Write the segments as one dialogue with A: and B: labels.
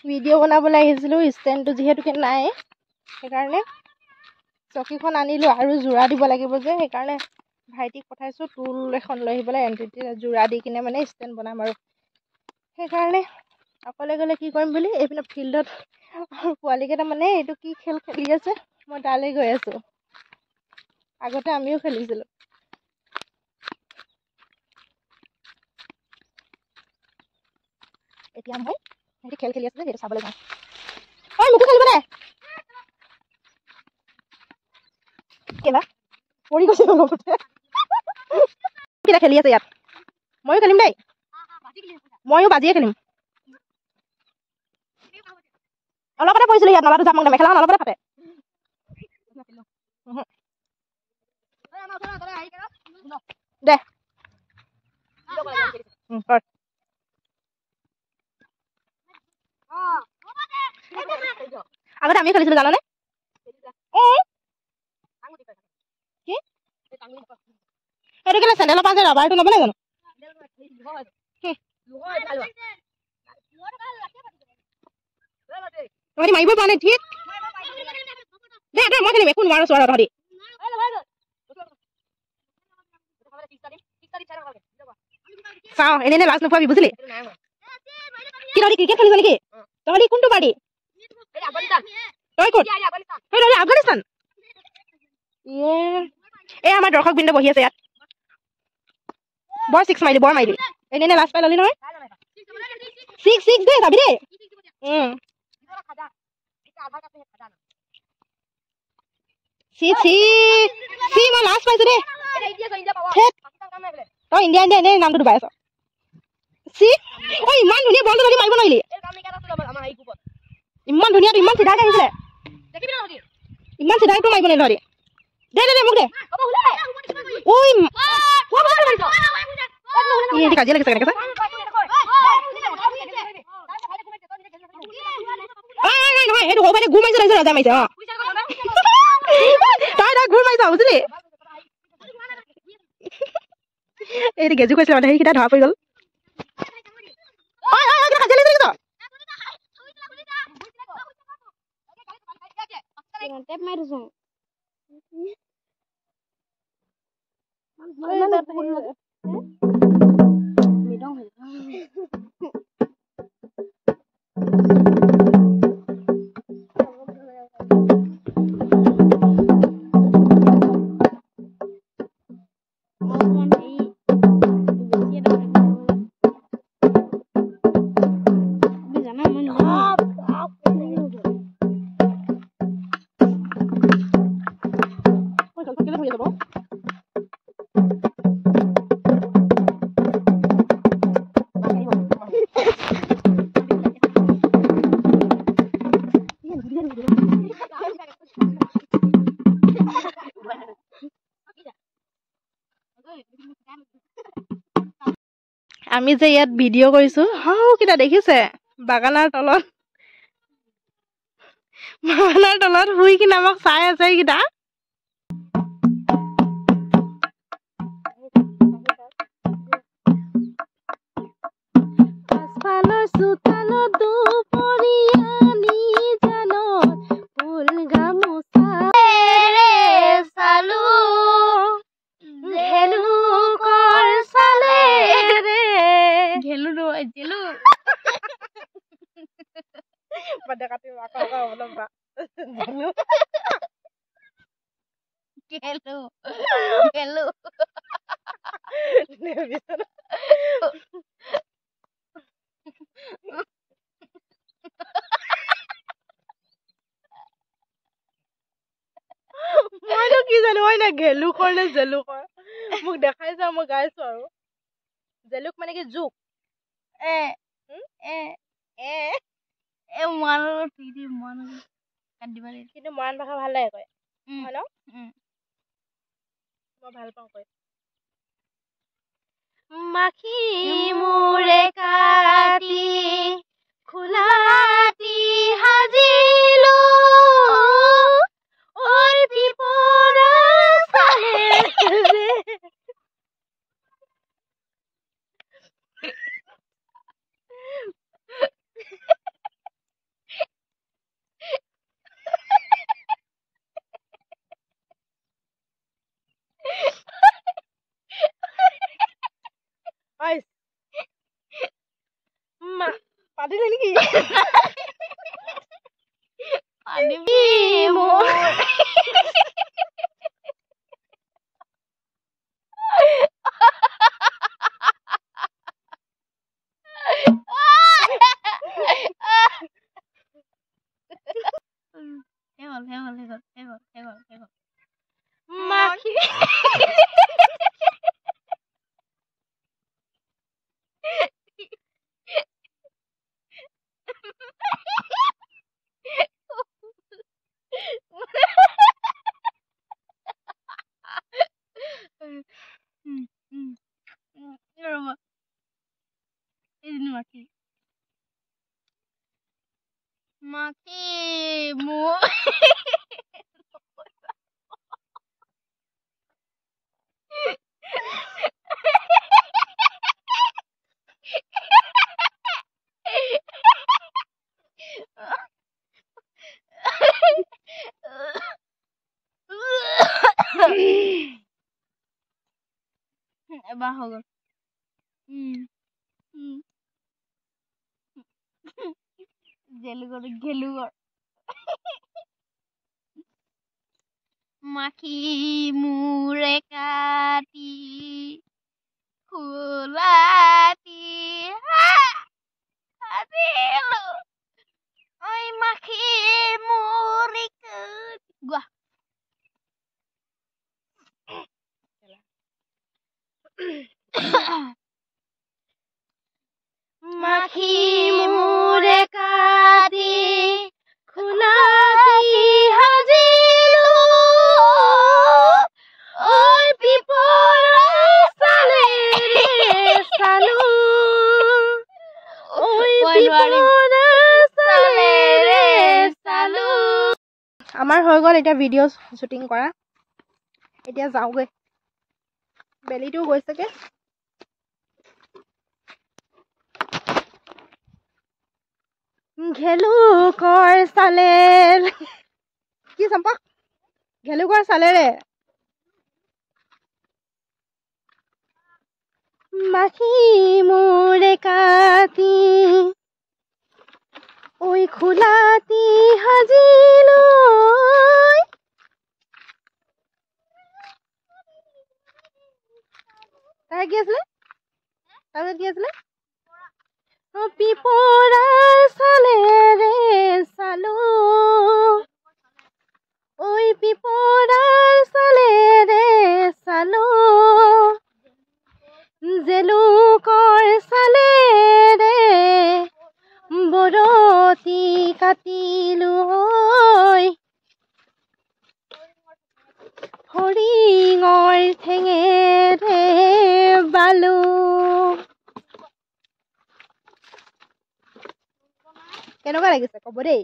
A: Video' বনাবলৈ আহিছিলোঁ। ষ্টেণ্ডটো যিহেতুকে নাই, সেইকাৰণে চকীখন আনিলোঁ আৰু যোৰা দিব লাগিব যে, সেইকাৰণে ভাইটিক পঠাইছোঁ টুল এখন লৈ আহিবলৈ, এণ্ট্ৰিতে যোৰা দি কিনে মানে ষ্টেণ্ড বনাম আৰু। সেইকাৰণে অকলে গ'লে কি কৰিম বুলি এইপিনে ফিল্ডত পোৱালীকেইটা মানে এইটো কি খেল খেলি আছে, মই তালৈ গৈ আছোঁ। আগতে আমিও খেলিছিলোঁ। এতিয়া মই সিহঁতি খেল খেলি আছে যে, সেইটো চাবলৈ যাওঁ। ঐ মোকো খেলিব দে। কেলা পৰি গৈছে অলপতে। কেইটা খেলি আছে ইয়াত, ময়ো খেলিম দেই, ময়ো বাজিয়ে খেলিম। অলপতে পৰিছিলোঁ ইয়াত, নলাটো জাপ মাৰোঁতে মেখেলাখন অলপতে ফাটে। দে কৰ। আগতে আমিও খেলিছিলোঁ জাননে? কি সেইটো কেলে চেণ্ডেলৰ পৰা যে ৰাবাৰটো নবনাই জানো? তহঁতি মাৰিবই পৰা নাই ঠিক। দে দে মই খেলিম, একো নোৱাৰো চোৱাৰ তহঁতি। চাওঁ এনে এনে লাজ নোপোৱাবি বুজিলি। কি তহঁতি ক্ৰিকেট খেলিছ নেকি? তহঁতি কোনটো পাৰ্টি? তই ক'ত? তই আফগানিস্তান। এই আমাৰ দৰ্শক বৃন্দ বহি আছে ইয়াত। বৰ ছিক্স মাৰিলি, বৰ মাৰিলি, এনে এনে লাজ পাই ললি নহয়। ছিক্স ছিক্স দেই চাবি দেই। চি চি চি মই লাজ পাইছো দেই। তই ইণ্ডিয়া ইণ্ডিয়া এনেই নামটো ডুবাই আছ। চি ঐ ইমান ধুনীয়া বলটো তহঁতি মাৰিব নোৱাৰিলি। ইমান ধুনীয়াটো ইমান চিধাকে আহিছিলে, ইমান চিধাকে মাৰিব নোৱাৰিলি তহঁতি। দে দে দে মোক দে। ঐ কাজিয়া লাগিছে কেনেকে। নহয় সেইটো সৰু ভাইটিয়ে গুৰ মাৰিছে, তাৰপিছত ৰাজা মাৰিছে। অঁ তই তই গুৰ মাৰিছ বুজিলি। এইটো গেজু কৈছিলে মানে সেইকেইটা ধৰা পৰি গ'ল। কাজিয়া লাগিছে নেকি? আমি যে ইয়াত ভিডিঅ' কৰিছোঁ, হাও কেইটা দেখিছে বাগানৰ তলত, বাগানৰ তলত শুই কিনে আমাক চাই আছে এইকেইটা। পাছফালৰ চোতালত দুপৰীয়া নিজানত ফুল গামোচা চালো ঘেলুকৰ চালেৰে
B: ঘেলু নহয় জেলু।
A: বাদে কাটিম আকৌ আকৌ অলপ বা জেলু
B: ঘেলু ঘেলু।
A: মইনো কি জানো হয় না ঘেলু কৰ নে জেলু কৰ, মোক দেখাইছা মই গাইছো আৰু। জেলুক মানে কি জোক।
B: এ এ
A: এ
B: এ মৰাণ মৰাণ কাটি দিব লাগিব।
A: কিন্তু মৰাণ ভাষা ভাল লাগে কয়, হয় ন? মই ভাল পাওঁ কৈ। মাখি মোৰে কাটি খোলাটি সাজিলো, ঐ পিপৰা চালেৰে। মাতিলে নেকি? মাখি
B: মাখি মাখি মোৰ এবাৰ হৈ গ'ল। জেলুগড় গেলুগড় মাখি মূৰে কাটি খোলাটি সাজিলো ঐ মাখি মূৰে গোৱা।
A: মাখি মূৰে কাটি খোলাটি সাজিলো ঐ পিপৰা চালেৰে চালো ঐ পিপৰা চালেৰে চালো। আমাৰ হৈ গ'ল এতিয়া ভিডিঅ' শ্বুটিং কৰা, এতিয়া যাওঁগৈ, বেলিটোও গৈছেগৈ। ঘেলুকৰ চালে কি চম্পক, ঘেলুকৰ চালেৰে মাখি মূৰে কাটি ঐ খোলাটি সাজিলো। তাৰ কি আছিলে? তাৰপিছত কি আছিলে? পিপৰাৰ চালেৰে চালো ঐ পিপৰাৰ চালেৰে চালো জেলুকৰ চালেৰে বৰতি কাটিলো ঐ ফৰিঙৰ ঠেঙেৰে বালো। কেনেকুৱা লাগিছে ক'ব দেই।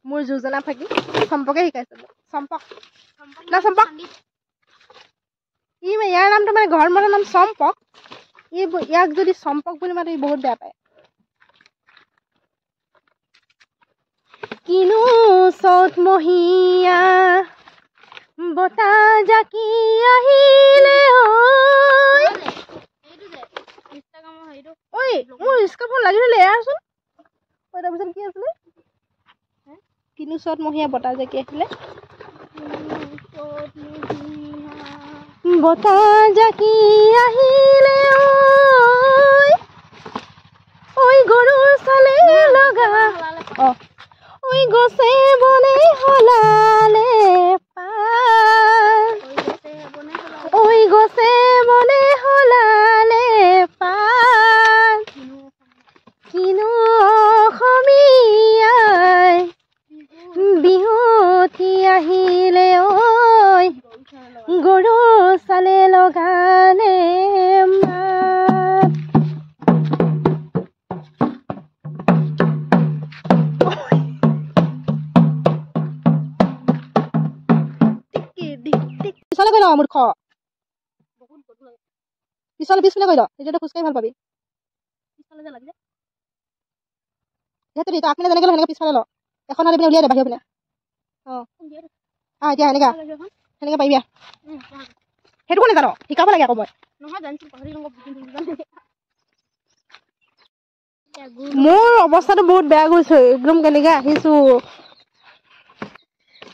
A: মোৰ যোজনা ফাঁকি চম্পকে শিকাইছে মোক। চম্পক না চম্পক, ই ইয়াৰ নামটো মানে ঘৰত মতাৰ নাম চম্পক। ই ইয়াক যদি চম্পক বুলি মাতে ই বহুত বেয়া পায়। কিনো চ'তমহীয়া বতাহ জাকি আহিলে ঐ। ঐ মোৰ স্কাৰ্ফখন লাগি ধৰিলে এৰাচোন। ঐ তাৰপিছত কি আছিলে? কিনো চ'তমহীয়া বতাহ জাকি আহিলে, বতাহ জাকি আহিলে ঐ ঐ গৰুৰ চালে লগা অ ঐ গছে বনে সলালে পাত ঐ গছে বনে সলালে পাত কিনো অসমীয়াই বিহুতি আহিলে ঐ গৰু চালে লগালে মাত। পিছলে গৈ ল মূৰ্খ, পিছলে পিছফালে গৈ ল, তেতিয়া তই খোজকাঢ়ি ভাল পাবি। তই আগপিনে যেনেকে ল সেনেকে পিছফালে ল, এখন হাত পিনে উলিয়াই দে বাহিৰৰ পিনে। অঁ অঁ এতিয়া সেনেকা সেনেকে পাৰিবি। সেইটো কোনে জান, শিকাব লাগে আকৌ মই। মোৰ অৱস্থাটো বহুত বেয়া গৈছে, একদম কেনেকৈ আহিছোঁ।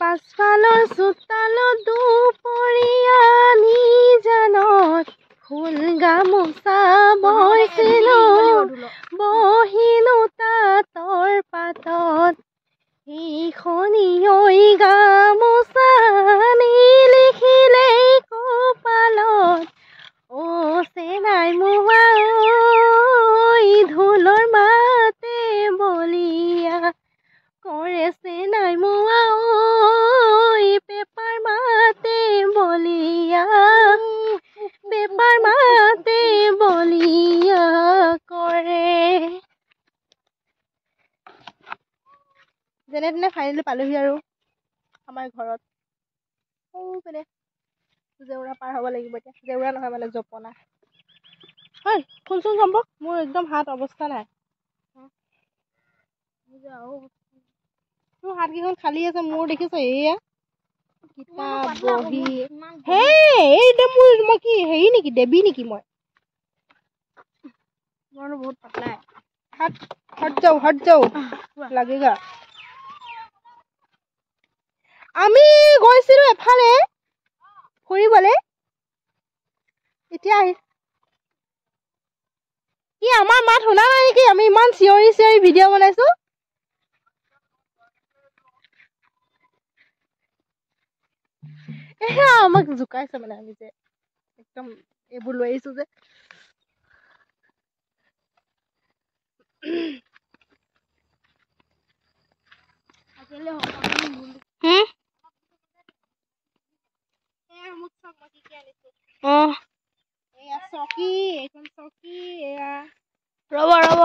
A: পাছফালৰ চোতালত দুপৰীয়া নিজানত ফুল গামোচা বৈছিলো, বহিলো তাঁতৰ পাতত। এইখনি ঐ গামোচা নিলিখিলে কপালত, অ চেনাই মোৱা ঐ ঢোলৰ মাতে বলিয়া কৰে, চেনাই মোৱা ঐ পেপাৰ মাতে বলিয়া, পেপাৰ মাতে বলিয়া কৰে। যেনে তেনে ফাইনেলি পালোহি আৰু আমাৰ ঘৰত। সৌ পিনে জেওৰা পাৰ হ'ব লাগিব এতিয়া, জেওৰা নহয় মানে জপনা। হয় শুনচোন চম্পক, মোৰ একদম হাত অৱস্থা নাই। তোৰ হাতকেইখন খালী আছে, মোৰ দেখিছ এয়া কিতাপ বহী। হে এই মোৰ, মই কি হেৰি নেকি, দেৱী নেকি মই?
B: বহুত পাতলাই।
A: হাত হট যাওঁ, হট যাওঁ লাগেগা। আমি গৈছিলো এফালে ফুৰিবলে, এতিয়া আহি কি আমাৰ মাত শুনা নাই নেকি? আমি ইমান চিঞৰি চিঞৰি ভিডিঅ' বনাইছো। এয়া আমাক জোকাইছে মানে, আমি যে একদম এইবোৰ লৈ আহিছো যে। চকী, এইখন চকী, এয়া
B: ৰ'ব ৰ'ব।